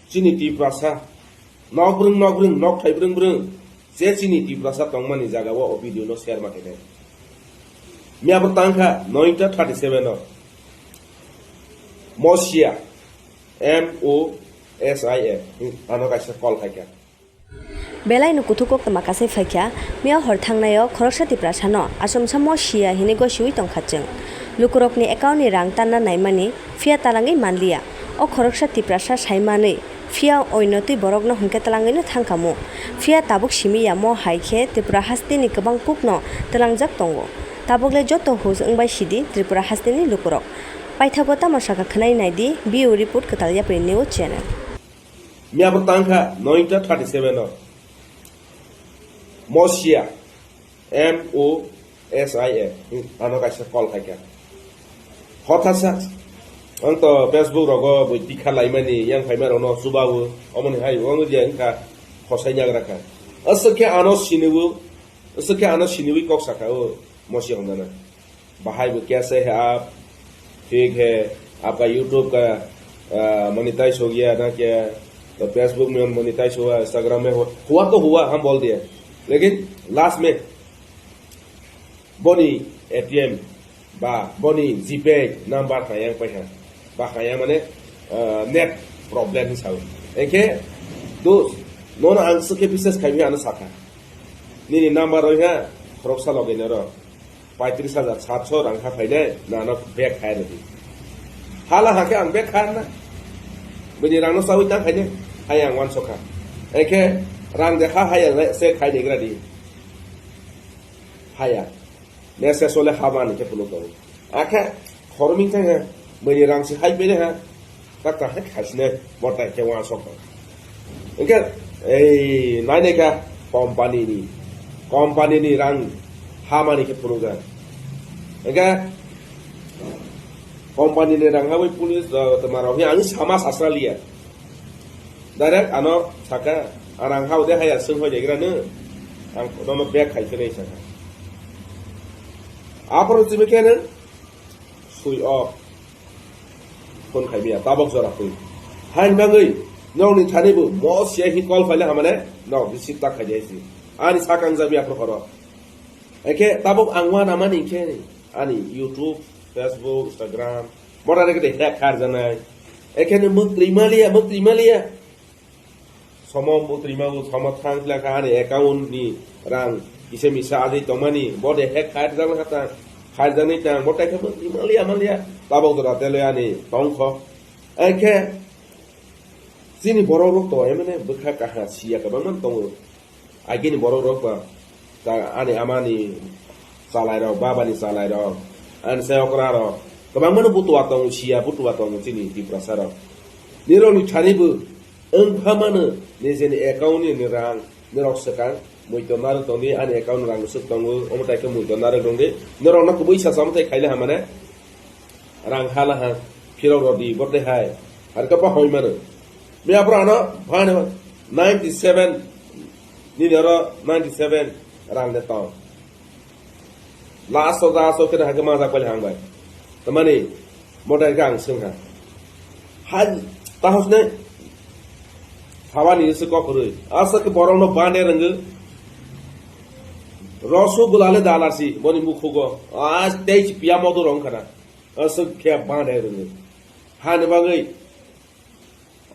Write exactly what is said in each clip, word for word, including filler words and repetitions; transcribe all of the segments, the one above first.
Chini Tiprasa, nok brwng, nok brwng, nok thai brwng brwng, je chini Tiprasa tongmani jaga o, o video no share ma khainai. Miya bo tangkha noita thirty seven o. Mosia, M O S I A, ano kaisa call khaikha. Belai no kuthuk koktwma kasai phaikha, miya hor thangnai o khoroksa Tiprasa no achomsa Mosia hinwi gosiwi tongkha chwng. Lukurok ni account ni rang tanna naimani, phiya talangwi manliya. O khoroksa Tiprasa saimanwi, phiya oinotwi borokno hwnkhe twlangwino thangkhamu. Phiya tabuk simi ya mo hai khe Tripura hasteni kwbang kukno twlangjak tongo. Tabukle joto hus wngbai sidi Tripura hasteni lukurok. Paithago tamo sakha khwnai naidi, B U report Kwtal Yapri News Channel. Miya bo tangkha noita thirty seven o. Mosia, M O S I A, ano kaisa call khaikha. Hothatsa, ang to Facebook rogo bui tikha laimani, yang phaima rokno chubawo, omoni hai, wng je wngkha, khosai nyagra kha. Aswk khe ano siniwo, aswk khe ano siniwi kok sakha o, Mosia hwnjana. Bahai bo kaise hai aap, thik hai, aapka YouTube ka, ah, monetize ho gaya na kya, to Facebook mein monetize hua, Instagram mein hua, hua to hua, hum bol diya. Lekin last mein, boni A T M ba boni G Pay number khayang pai ha. Ba khayang mane, ah, net problem hinwi sao. Engkhe, dos, nono ang swkhe business khaimi ano sakha. Nini number roi ha, khoroksa logi noro. Paitris hajar satso rang ha phainai, nano bag khai rwdi. Hala hakhe ang bag khai na. Bini rangno sawi tang khainai, hai ang wansokha. Engkhe rang de ha hai ang se khai degra di. Haya. Message ole ha mani khe phunuk tongo. Akhe khorming thang ha, bini rang si hai bini ha. Tak tak hai khasne, bo tai khe wansok. Engkhe, ei, nainai kha company ni, company ni rang hamani khe phunukjak. Engkhe company ni rang hawi police, uh, tma rok hi ang sama sasra liya. Direct ano saka, "Ang rang hao de haya, sung hoi degra no, ang nono back khai khe nai," saka. Apor chimi khe no, sui off. Phone khai miya, tabok jora pui. Hain bangwi, nokni thani bo, mo siya hi call phaile hamane, nok receive ta khai diya si. Ani sakang jabi apro khoro. Eke tabok ang wana mani khe, ani YouTube, Facebook, Instagram, mora reke de hack khar janai. Eke ni muk rimaliya, muk rimaliya. Somo muk rima bo, somo thang tila kha ani account ni rang kisa misa ajai tongmani, bo de hack khai jang kha ta, khai jani tang, bo tai khe muk rimaliya, maliya. Tabok jora tele ani tong kho. Eke chini borok rok to emene bwkha kaha siya kwbangma tongo. Agini borok rok ba ta ani amani chalai rok, babani chalai rok, ani sai okra rok, kwbangma no butua tongo, siya butua tongo chini Tiprasa rok. Nirok ni thani bo wng pha mano, nijeni account ni rang nirok swkang, muitor narwk tongdi, ani account ni rang swk tongo, omo tai khe muitor narwk rwngdi, nirok no kubui sacha omo tai khaile hamane. Rang hala ha, phirok rodi, borde hai. Har kapa hoi mano. Me apra ano, bhane ninety seven, nini oro ninety seven rang de tong. Last o, last o kena hake maza kwali hang bai. Tamani, modai ka ang sung ha. Hai, tahos ne, hawa ni se kok rui. Asa ke borong no bane rang. Rosu gulale dalarsi, boni mukhugo. Ah, tei chi piya modu rong kana. Aswk khe bang dai rwngwi. Hani bagwi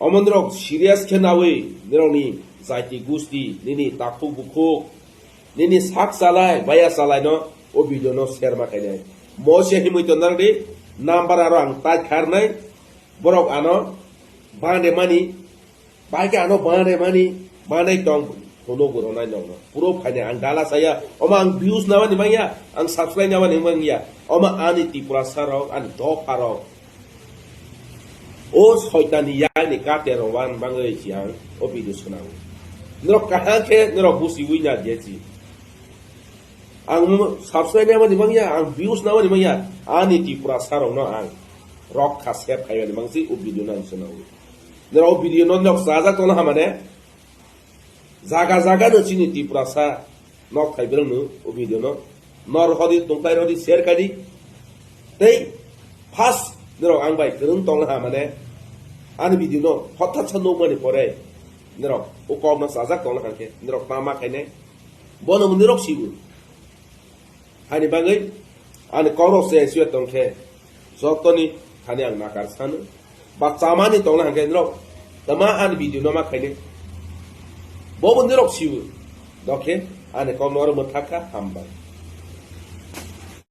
omo norok serious khe nawi, norokni jaiti gusti, nini takhuk bukhuk, nini sak chalai, baya chalaino o video no share ma khainai. Mo se himwi tonna di, number aro ang tai kharnai, borok ano bang de mani, Bai khe ano bang de mani, bang nai tong, phono bo rwnai nokno. Puro phainai ang dala saya, omo ang views namani mangya, ang subscribe namani mangya. Omo ani Tiprasa rok, ani dopha rok. O soitani yani kate rok wan bangwi si ang o video swnam. Norok kaham khe norok busiwi na jesi. Ang mo-, subscribe namani mangya, ang views namani mangya. Ani Tiprasa rokno ang rok kha sep khaimani mangsi o video no ang swnam. Norok o video no nok sajak tongna hamane. Jaga jaga no chini Tiprasa nok thai beleng no o video no. Nor hodi tongthai hodi share kadi. Tei first norok ang bai kwrwng tongna hamane. Ani video no hothat sa nukmani pore norok o kok no chajak tongna hwnkhe norok tama khainai. Bono bo norok sibu. Hani bagwi ani kok rok se siya tongkhe jotoni thani ang nakar sanu. Ba chamani tongna hwnkhe norok tama ani video no ma khainai. Bo bo norok sibu. Dokhe ani kok no oro mwthakha hambai.